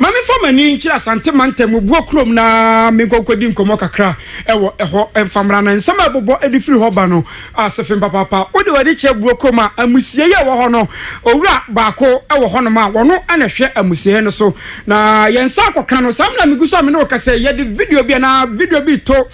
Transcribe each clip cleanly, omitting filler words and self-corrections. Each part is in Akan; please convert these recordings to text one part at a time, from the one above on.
Ma memfa m'ani nkyerɛ Asante mantam mu Buo kurom na menkɔ nkɔdi nkɔmmɔ kakra wɔ ɛhɔ mfa mmra. Na nsɛm a ɛbobɔ de firi hɔ ba no ase fem papaapa. Wode w'ani kyerɛ Buo kurom a, amusieeɛ a ɛwɔ hɔ no, owura baako wɔ hɔnom a ɔno na ɛhwɛ amusieeɛ no so. Na yɛn nsa akɔka no, saa mmerɛ a megu so a me ne wo kasa yi, yɛde video bi anaa video bi reto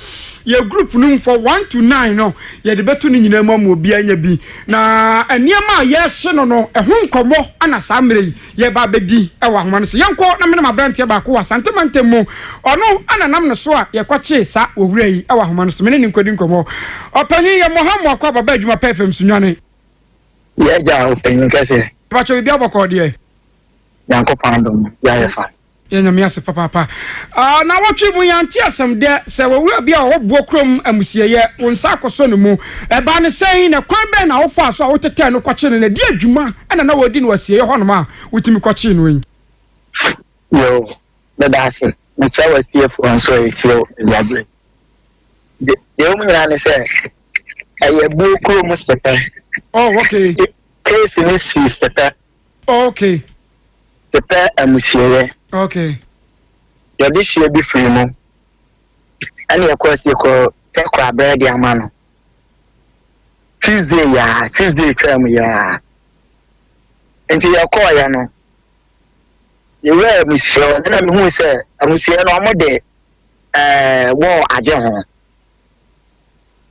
yɛn group no mu for one to nine no, yɛde bɛto ne nyinaa mu ama obiara anya bi. Na nneɛma a yɛrehye no no, ɛho nkɔmmɔ na saa mmerɛ yi yɛreba abɛdi wɔ ahoma no so. Yɛnkɔ na me ne m'aberanteɛ baako wɔ Asante mantam mu. Ɔno na nam ne so a yɛkɔkyee saa owura yi wɔ ahoma no so. Me ne no nkɔdi nkɔmmɔ. Ɔpanyin, yɛ Moha Moako Ababa Adwuma Pa FM Sunyani. Yɛ agya ɔpanyin kɛseɛ. Mepakyɛw biribiara bɔkɔɔ deɛ? Nyankopɔn adom, yɛayɛ fine. Yɛ Nyame ase papaapa. Ah, naawɔtwe mu yɛante asɛm dɛ sɛ owura bi a ɔwɔ boɔ kurom amusieyɛ, wo nsa akɔsɔ ne mu. Ɛbaa no sɛn, na kwan bɛn na wofaa so a wotetɛɛ no kɔkyee no, na ɛdeɛn dwuma na na ɔredi no wɔ asieeɛ hɔnom a wotumi kɔkyee no yi? Yoo, meda ase. Mekyia w'atiefoɔ nso a ɛtie wo awiaberɛ yi. De, deɛ ɛwɔ mu nyinaa ne sɛ, ɛyɛ buo kurom sɛpɛ. Oh, okay. Case no sii sɛpɛ. Oh, okay. Yɛpɛ amusieɛ. Okay. Yɛde hyeɛ bi firi mu. Ɛna yɛkɔ yɛkɔ pɛ korabrɛ de ama no. Tuesday yaa, Tuesday twaa mu yaa. Nti yɛkɔɔyɛ no, yɛwura amusieɛ hɔ na mehu sɛ amusieɛ no wɔn de ɛɛ wɔɔ agye ho.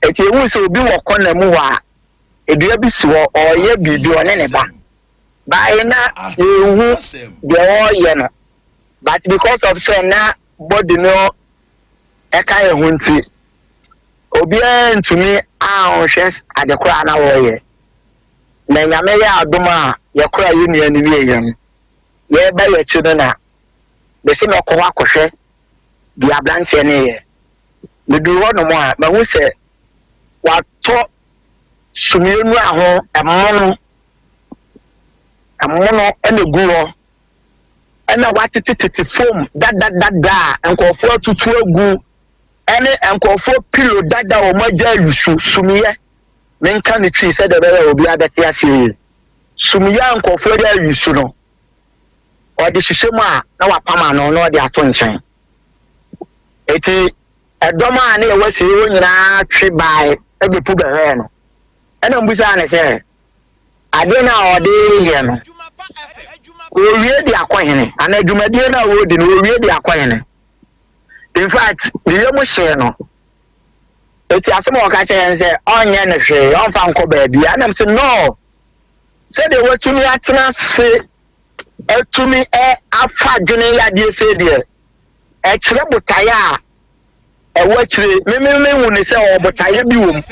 Nti yɛhu sɛ obi wɔ kɔna mu hɔ a, edua bi si hɔ, ɔreyɛ biribi ɔne ne ba. By na yɛnhu deɛ ɔreyɛ no but because of sɛ na body no ɛka yɛn ho nti obiara ntumi anhwɛ ade koraa na wɔreyɛ. Na Nyame yɛ adom a yɛkora yɛn nua no wieɛ no, yɛreba yɛn akyi no na mese mɛkɔ hɔ akɔhwɛ deɛ aberanteɛ no reyɛ. Meduru hɔ nom a mahu sɛ watɔ sumiiɛ nnura ho ɛmono Ɛmono na egu hɔ, ɛna wɔatetetete fam dadadada a nkurɔfoɔ atutu agu, ɛne nkurɔfoɔ pillow dada a wɔagya ayusu, sumiiɛ. Menka ne twi sɛdeɛ ɛbɛyɛ a obiara bɛte aseɛ yie. Sumiiɛ a nkurɔfoɔ de ayusu no, ɔde hyehyɛ mu a na wapam ano na ɔde ato nkyɛn. Eti ɛdɔm a na ɛwɔ asie hɔ nyinaa twe bae bɛpu bɛhwɛɛ no. Ɛna mbisaa no sɛ, Adeɛ no a ɔde reyɛ no, ɔrewie de akɔ hene? Anaa dwumadie no a ɔredi no, ɔrewie de akɔ hene? In fact, ne yam hyee no. Eti asɛm a ɔka kyerɛ yɛn sɛ ɔnyɛ no hwee, ɔmfa nkɔ baabi. Ɛna m sɛ no, sɛdeɛ watumi atena ase atumi afa adwene yadeɛ sei deɛ, ɛkyerɛ botaeɛ a ɛwɔ akyire. Me me mehu ne sɛ ɔwɔ botaeɛ bi wɔ mu.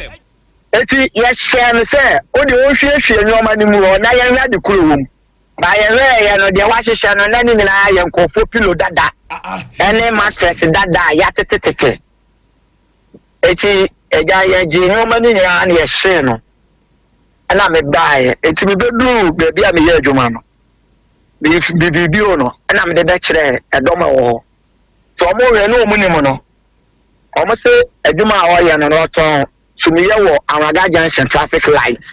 Enti yɛhyɛɛ no sɛ o deɛ ɔnhwiehwie nneɛma no mu hɔ na yɛnhwɛ ade koro wɔ mu. Ba yɛhwɛeɛ no, deɛ wɔahyehyɛ no na ne nyinaa yɛ nkurɔfoɔ pilo dada ne mattress dada a yɛatetetete. Enti agya yɛgyee nneɛma no nyinaa na yɛhyee no. Ɛna mebaeɛ. Enti mebɛduruu baabi a meyɛ adwuma no, me video no ɛna mede bɛkyerɛɛ ɛdɔm a ɛwɔ hɔ. Sɛ wɔhwɛ ne wɔn nim no, Wɔn se adwuma a ɔyɛ no no ɔtɔn sumiyɛ wɔ Anwaga junction traffic light.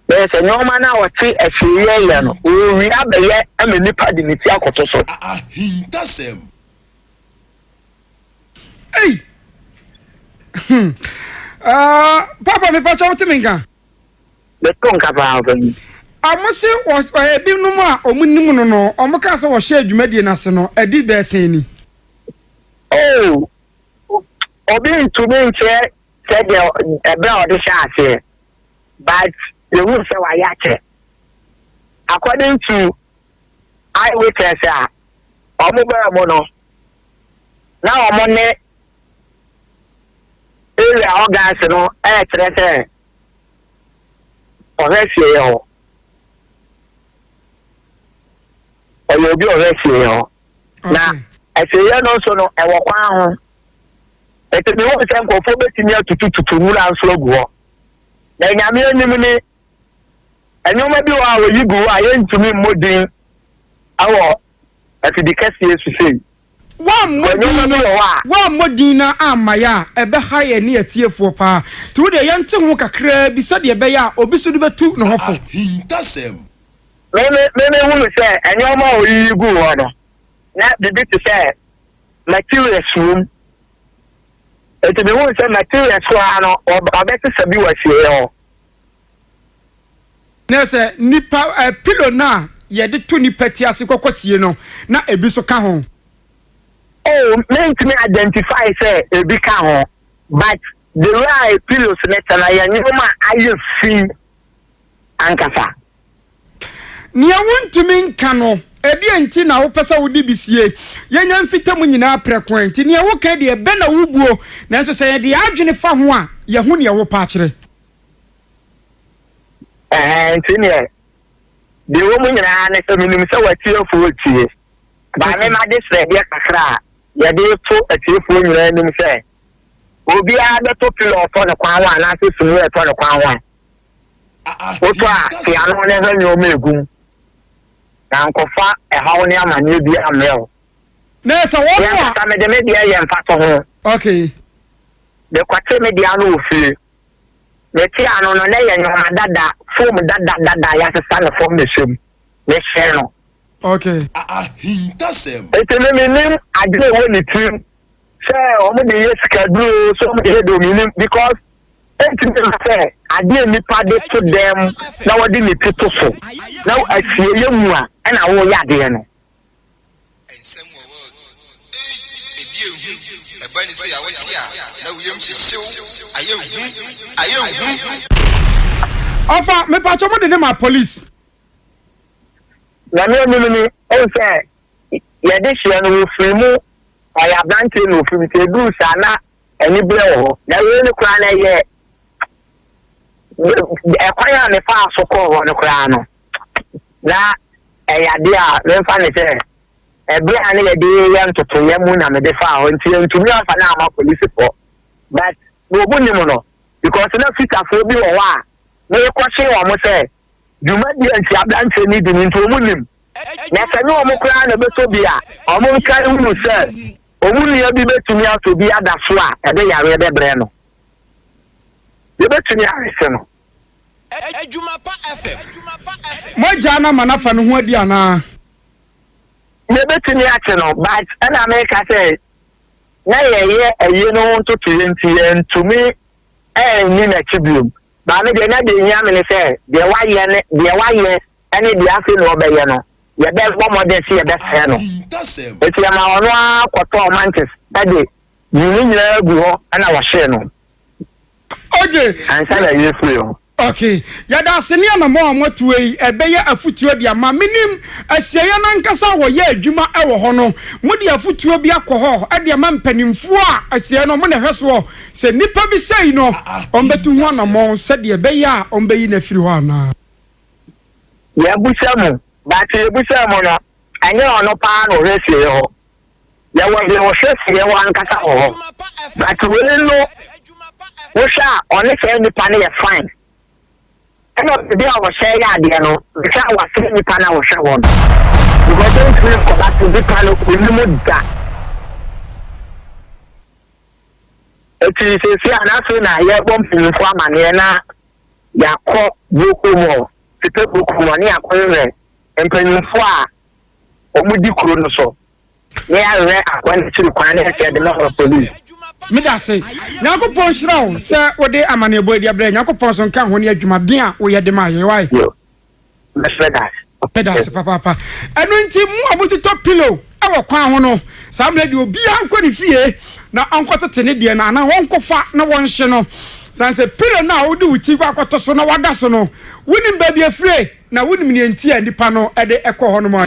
Bɛyɛ sɛ nneɛma no a ɔte asieeɛ yɛ no ɔrewie abɛyɛ ama nipa de ne ti akɔto so. Ahintasɛm. Ei! Hmm. Uh, Papa, me pacha wote me nka? Meto nka paa ɔpanyin. Ɔmo se wɔ ebinom a ɔmo nim no no, ɔmo kaa sɛ wɔhyɛɛ dwumadie no ase no, adi bɛyɛ sɛn ni? Oh, obi ntumi nkyerɛ sɛdeɛ ɛberɛ a ɔde hyɛ aseɛ, but yɛhu sɛ wayɛ akyɛ. According to eyewitness a wɔn baa mu no, na wɔn ne area hɔ guys no ɛrekyerɛ sɛ ɔhwɛ asieeɛ hɔ. Ɔyɛ obi a ɔhwɛ asieeɛ hɔ. Na asieeɛ no nso no, ɛwɔ kwan ho. Nti mehu sɛ nkurɔfoɔ bɛtumi atutututu nwura nso agu hɔ. Na Nyame anim ni, nneɛma bi wɔ hɔ a wɔyi gu hɔ a yɛntumi mmɔ din wɔ afidi kɛseɛ so sei. Woammɔ din Nneɛma bi no wɔ hɔ a. woammɔ din no amma yɛ a, ɛbɛha yɛn ne atiefoɔ paa. Nti wo deɛ yɛnte ho kakraa bi sɛdeɛ ɛbɛyɛ a obi nso de bɛtu ne ho fo. Ahintasɛm. Me me me mehunu sɛ nneɛma a oyiyi guu hɔ no, na biribi te sɛ materials wom. Enti mehuu sɛ materials koraa no, ɔbɛsesa bi wɔ asieeɛ hɔ. Na sɛ nipa ɛ pillow no a yɛde to nipa ti ase kɔkɔ sie no, na ebi nso ka ho. Oh, mentumi identify sɛ ebi ka ho, but the way a pillows no te no, ɛyɛ nneɛma a ayɛ fi ankasa. Nea wuntumi nka no, ɛdeɛn nti na wopɛ sɛ wode bi sie? Yɛnya mfitamu nyinaa prɛko ɛ, nti nea woka yi deɛ, ɛbɛ na wubuo. Nanso sɛ yɛde yɛn adwene fa ho a, yɛhu nea wopɛ akyerɛ. Ɛhɛn, nti neɛ, deɛ ɛwɔ mu nyinaa ne sɛ menim sɛ w'atiefoɔ retie. Ba me m'adesrɛdeɛ kakra a yɛde reto atiefoɔ nyinaa anim sɛ, obiara bɛtɔ pillow ɔtɔ ne kwan ho anaasɛ sumii ɛtɔ ne kwan ho a, Wotɔ a, te ano na hwɛ nneɛma a egu mu, na nkɔfa ɛhaw ne amanneɛ biara mmrɛ wo. Na sɛ wɔn a. Me ankasa mede me deɛ yɛ mfatoho. Okay. Mekwate me deɛ ano wɔ fie. Mete ano no, na ɛyɛ nneɛma dada, foam dada dada a yɛasesa no fam na ɛhyɛ mu. Mehyɛɛ no. Okay. Ahintasɛm. Enti me mennim adwene a ɛwɔ ne tirim sɛ wɔn de yɛ sikaduro o, sɛ wɔn de yɛ deɛ mennim because Entumi mma sɛ ade a nnipa de to dan mu na wɔde ne ti to so na asieeɛ mu a ɛna woreyɛ adeɛ no. Nsɛm wɔ world ei ebi ehu ɛba ne sei a wote a na wo yam hyehye wo ayɛ hu ayɛ hu. Ɔfa mepakyɛ mo de ne ma police. Nyame anim ni, wohu sɛ yɛde hyeɛ no wɔfiri mu, ɔyɛ abranteɛ na ɔfiri mu, nti ɛduru saa na Aniberɛ wɔ hɔ. Na wei no koraa no ɛyɛ ɛkwan a mefaa so kɔɔ hɔ no koraa no na ɛyɛ adeɛ a memfa ne sɛ ɛberɛ a ne yɛde yɛ ntotoeɛ mu na mede faa hɔ nti yɛntumi amfa no amma polisifoɔ but na wɔn nim no because na fitafoɔ bi wɔ hɔ a merekɔhye wɔn sɛ dwumadie a nti aberanteɛ no di no nti wɔn nim na sɛ ne wɔn koraa na ɛbɛtɔ bi a wɔn nka nhunu sɛ Wɔn nua bi bɛtumi atɔ bi ada so a ɛde yareɛ bɛbrɛ no. Yɛbɛtumi arese no. Moagyaa no ama no afa ne ho adi anaa? Yɛbɛtumi akye no but ɛna meka sɛ na yɛyɛ ayie no ho ntotoeɛ nti yɛntumi anni n'akyi biom. But me deɛ na deɛ ɛhia me ne sɛ deɛ wayɛ ne deɛ wayɛ ne deɛ afei na ɔbɛyɛ no, yɛbɛbɔ mmɔden sɛ yɛbɛsrɛ no. Enti yɛmaa ɔno ara kɔtɔɔ manches de yii ne nyinaa guu hɔ na wɔhyee no. Okay. Ansa na yɛrefiri hɔ. Okay. Yɛda ase ne anamɔn a moatu yi, ɛbɛyɛ afotuo de ama. Menim asieeɛ no ankasa a wɔyɛ adwuma wɔ hɔ no, mode afotuo bi akɔ hɔ de ama mpanimfoɔ a asieeɛ no wɔn na ɛhwɛ soɔ sɛ nnipa bi sei no, wɔbɛtu ho anamɔn sɛdeɛ ɛbɛyɛ a wɔbɛyi no afiri hɔ anaa? Yɛabusa mu, but yɛbusaa mu no, ɛnyɛ ɔno paa na ɔhwɛ fie hɔ. Yɛwɔ deɛ ɔhwɛ fie hɔ ankasa wɔ hɔ. But wei no, wohwɛ a ɔne saa nipa no yɛ fine. Ɛna baabi a ɔhyɛ yɛ adeɛ no, mehwɛ a wasere nipa no a ɔhwɛ hɔ no. Because ɔntumi nkɔba so nipa no ɔnim da. Eti seesei a na afei na yɛrebɔ mpanyinfoɔ amaneɛ na yɛakɔ burokuo mu hɔ, Fipɛ burokuo mu hɔ, ne yɛakɔhwehwɛ mpanyimfoɔ a wɔdi kuro no so, na yɛahwehwɛ akoa no akyiri kwan na yɛsɛ yɛde no ama police. Medase. Nyankopɔn nhyira wo sɛ wode amaneɛbɔ yi de abrɛ yɛn. Nyankopɔn nso nka ho ne adwumaden a woyɛ de ma yɛn. Wai? Yo. Mɛsrɛ dase. Meda ase papaapa. Ɛno nti mo a mototɔ pillow wɔ kwan ho no, saa mmerɛ deɛ obiara nkɔ ne fie na ɔnkɔtete ne deɛ no anaa wɔnkɔfa na wɔnhye no. Sane sɛ pillow no a wode wo ti kɔ akɔto so na wada so no, wonim baabi afire na wonim nea nti a nipa no de kɔ hɔ nom.